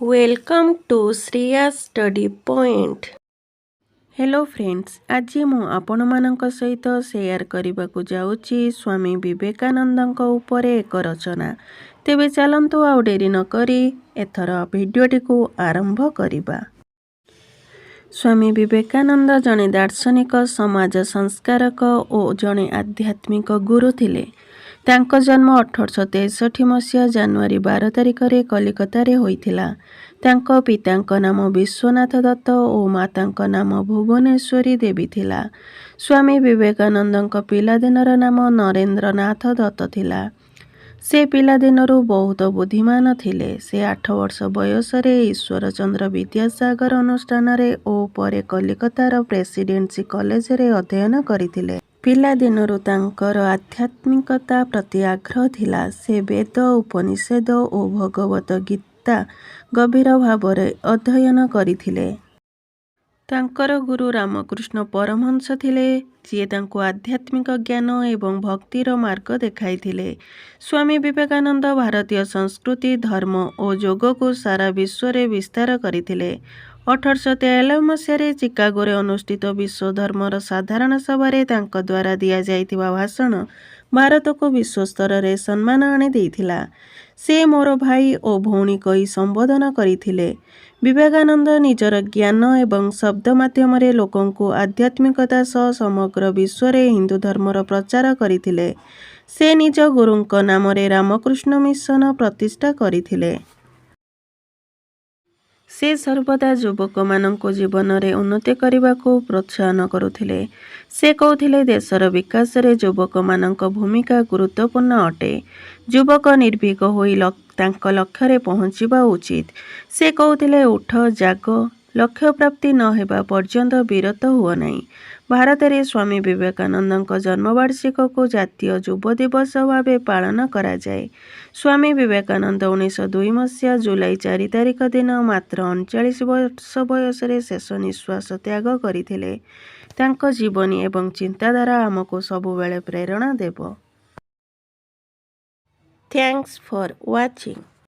Welcome to Shriya Study Point. Hello friends, ଆଜି ମୁଁ ଆପଣମାନଙ୍କ ସହିତ ସେୟାର କରିବାକୁ ଯାଉଛି ସ୍ୱାମୀ ବିବେକାନନ୍ଦଙ୍କ ଉପରେ ଏକ ରଚନା। ତେବେ ଚାଲନ୍ତୁ, ଆଉ ଡେରି ନକରି ଏଥର ଭିଡ଼ିଓଟିକୁ ଆରମ୍ଭ କରିବା। ସ୍ୱାମୀ ବିବେକାନନ୍ଦ ଜଣେ ଦାର୍ଶନିକ, ସମାଜ ସଂସ୍କାରକ ଓ ଜଣେ ଆଧ୍ୟାତ୍ମିକ ଗୁରୁ ଥିଲେ। ତାଙ୍କ ଜନ୍ମ 1863 ମସିହା ଜାନୁଆରୀ 12 ତାରିଖରେ କଲିକତାରେ ହୋଇଥିଲା। ତାଙ୍କ ପିତାଙ୍କ ନାମ ବିଶ୍ୱନାଥ ଦତ୍ତ ଓ ମାତାଙ୍କ ନାମ ଭୁବନେଶ୍ୱରୀ ଦେବୀ ଥିଲା। ସ୍ୱାମୀ ବିବେକାନନ୍ଦଙ୍କ ପିଲାଦିନର ନାମ ନରେନ୍ଦ୍ରନାଥ ଦତ୍ତ ଥିଲା। ସେ ପିଲାଦିନରୁ ବହୁତ ବୁଦ୍ଧିମାନ ଥିଲେ। ସେ 8 ବର୍ଷ ବୟସରେ ଈଶ୍ୱରଚନ୍ଦ୍ର ବିଦ୍ୟାସାଗର ଅନୁଷ୍ଠାନରେ ଓ ପରେ କଲିକତାର ପ୍ରେସିଡେନ୍ସି କଲେଜରେ ଅଧ୍ୟୟନ କରିଥିଲେ। ପିଲାଦିନରୁ ତାଙ୍କର ଆଧ୍ୟାତ୍ମିକତା ପ୍ରତି ଆଗ୍ରହ ଥିଲା। ସେ ବେଦ, ଉପନିଷଦ ଓ ଭଗବତ ଗୀତା ଗଭୀର ଭାବରେ ଅଧ୍ୟୟନ କରିଥିଲେ। ତାଙ୍କର ଗୁରୁ ରାମକୃଷ୍ଣ ପରମହଂସ ଥିଲେ, ଯିଏ ତାଙ୍କୁ ଆଧ୍ୟାତ୍ମିକ ଜ୍ଞାନ ଏବଂ ଭକ୍ତିର ମାର୍ଗ ଦେଖାଇଥିଲେ। ସ୍ୱାମୀ ବିବେକାନନ୍ଦ ଭାରତୀୟ ସଂସ୍କୃତି, ଧର୍ମ ଓ ଯୋଗକୁ ସାରା ବିଶ୍ୱରେ ବିସ୍ତାର କରିଥିଲେ। 1893 ମସିହାରେ ଚିକାଗୋରେ ଅନୁଷ୍ଠିତ ବିଶ୍ୱ ଧର୍ମର ସାଧାରଣ ସଭାରେ ତାଙ୍କ ଦ୍ୱାରା ଦିଆଯାଇଥିବା ଭାଷଣ ଭାରତକୁ ବିଶ୍ୱ ସ୍ତରରେ ସମ୍ମାନ ଆଣିଦେଇଥିଲା। ସେ ମୋର ଭାଇ ଓ ଭଉଣୀ କହି ସମ୍ବୋଧନ କରିଥିଲେ। ବିବେକାନନ୍ଦ ନିଜର ଜ୍ଞାନ ଏବଂ ଶବ୍ଦ ମାଧ୍ୟମରେ ଲୋକଙ୍କୁ ଆଧ୍ୟାତ୍ମିକତା ସହ ସମଗ୍ର ବିଶ୍ୱରେ ହିନ୍ଦୁ ଧର୍ମର ପ୍ରଚାର କରିଥିଲେ। ସେ ନିଜ ଗୁରୁଙ୍କ ନାମରେ ରାମକୃଷ୍ଣ ମିଶନ ପ୍ରତିଷ୍ଠା କରିଥିଲେ। ସେ ସର୍ବଦା ଯୁବକମାନଙ୍କୁ ଜୀବନରେ ଉନ୍ନତି କରିବାକୁ ପ୍ରୋତ୍ସାହନ କରୁଥିଲେ। ସେ କହୁଥିଲେ, ଦେଶର ବିକାଶରେ ଯୁବକମାନଙ୍କ ଭୂମିକା ଗୁରୁତ୍ୱପୂର୍ଣ୍ଣ ଅଟେ। ଯୁବକ ନିର୍ଭୀକ ହୋଇ ତାଙ୍କ ଲକ୍ଷ୍ୟରେ ପହଞ୍ଚିବା ଉଚିତ। ସେ କହୁଥିଲେ, ଉଠ, ଜାଗ, ଲକ୍ଷ୍ୟ ପ୍ରାପ୍ତି ନ ହେବା ପର୍ଯ୍ୟନ୍ତ ବିରତ ହୁଅ ନାହିଁ। ଭାରତରେ ସ୍ୱାମୀ ବିବେକାନନ୍ଦଙ୍କ ଜନ୍ମବାର୍ଷିକୀକୁ ଜାତୀୟ ଯୁବ ଦିବସ ଭାବେ ପାଳନ କରାଯାଏ। ସ୍ୱାମୀ ବିବେକାନନ୍ଦ 1902 ମସିହା ଜୁଲାଇ 4 ତାରିଖ ଦିନ ମାତ୍ର 39 ବର୍ଷ ବୟସରେ ଶେଷ ନିଶ୍ୱାସ ତ୍ୟାଗ କରିଥିଲେ। ତାଙ୍କ ଜୀବନୀ ଏବଂ ଚିନ୍ତାଧାରା ଆମକୁ ସବୁବେଳେ ପ୍ରେରଣା ଦେବ। Thanks for watching.